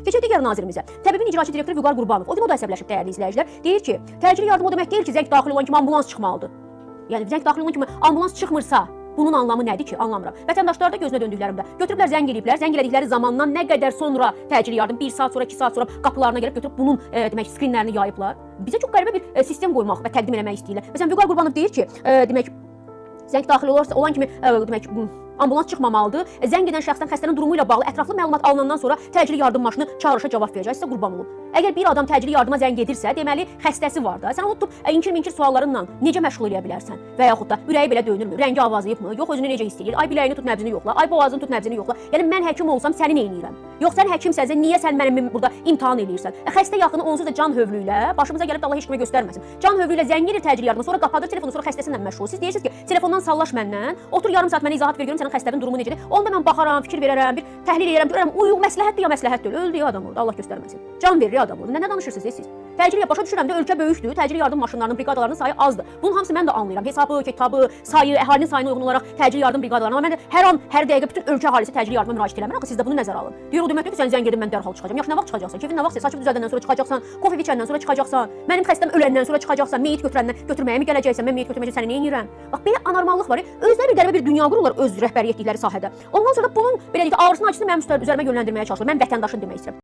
Keçək digər nazirimizə. Təbibin icraçı direktoru Vüqar Qurbanov. O gün o da əsəbləşib, dəyərli izləyicilər. Deyir ki, təcili yardım o demək deyil ki, zəng daxil olan kimi ambulans çıxmalıdır. Yəni zəng daxil olan kimi ambulans çıxmırsa, bunun anlamı nədir ki? Anlamıram. Vətəndaşlar da gözünə döndüklərimdə götürüblər, zəng eləyiblər. Zəng elədikləri zamandan nə qədər sonra təcili yardım 1 saat sonra, 2 saat sonra qapılarına gəlib götürüb bunun demək skrinlərini yayıblar. Bizə çox qəribə bir sistem qoymaq və təqdim eləmək istəyirlər. Məsələn, Vüqar Qurbanov deyir ki, demək zəng daxil olarsa olan kimi demək ambulans çıxmamalıdır. Zəng edən şəxsdən xəstənin durumu ilə bağlı ətraflı məlumat alınandan sonra təcili yardım maşını çağırışa cavab verəcək. Sizə qurban olum. Əgər bir adam təcili yardıma zəng edirsə, deməli xəstəsi var da. Sən onu tutub inkir-minkir suallarınla necə məşğul eləyə bilərsən? Və yaxud da ürəyi belə döyünürmü? Rəngi avazıyıbmı? Yox, özünü necə hiss eləyir? Ay biləyini tut, nəbzini yoxla. Ay boğazını tut, nəbzini yoxla. Yəni mən həkim olsam səni nə eləyirəm? Yox, sən həkimsənsə niyə sən mənim burada imtahan eləyirsən? Xəstə yaxını onsuz da can hövlü ilə başımıza gəlib də Allah heç kimə göstərməsin. Can hövlü ilə zəng edir təcili yardıma, sonra qapadır telefonu, sonra xəstəsi ilə məşğul. Siz deyirsiniz ki, telefondan sallaş məndən, otur yarım saat mənə izahat ver görüm sənin xəstənin durumu necədir. Onda mən baxaram, fikir verərəm, bir təhlil eləyərəm, görərəm uyğun məsləhətdir ya məsləhət deyil. Öldü ya adam orada, Allah göstərməsin. Can verir ya adam orada. Nə danışırsınız siz? Təcili başa düşürəm də, ölkə böyükdür, təcili yardım maşınlarının, briqadalarının sayı azdır. Bunun hamısı mən də anlayıram. Hesabı, kitabı, sayı, əhalinin sayına uyğun olaraq təcili yardım briqadalarına. Amma mən də hər an, hər dəqiqə bütün ölkə əhalisi təcili yardıma müraciət eləmir. Axı siz də bunu nəzərə alın. Deyir o deməkdir ki, sən zəng edin, mən dərhal çıxacağam. Yaxşı, nə vaxt çıxacaqsan? Kefin nə vaxt saçı düzəldəndən sonra çıxacaqsan, kofe içəndən sonra çıxacaqsan, mənim xəstəm öləndən sonra çıxacaqsan, meyit götürəndən götürməyə mi gələcəksən? Mən meyit götürmək üçün səni nə edirəm? Bax belə anormallıq var. Özləri bir qəribə bir dünya qururlar öz rəhbərlik etdikləri sahədə. Ondan sonra bunun belə deyək də ağrısını, acısını mənim üzərimə yönləndirməyə çalışırlar. Mən vətəndaşın demək istəyirəm.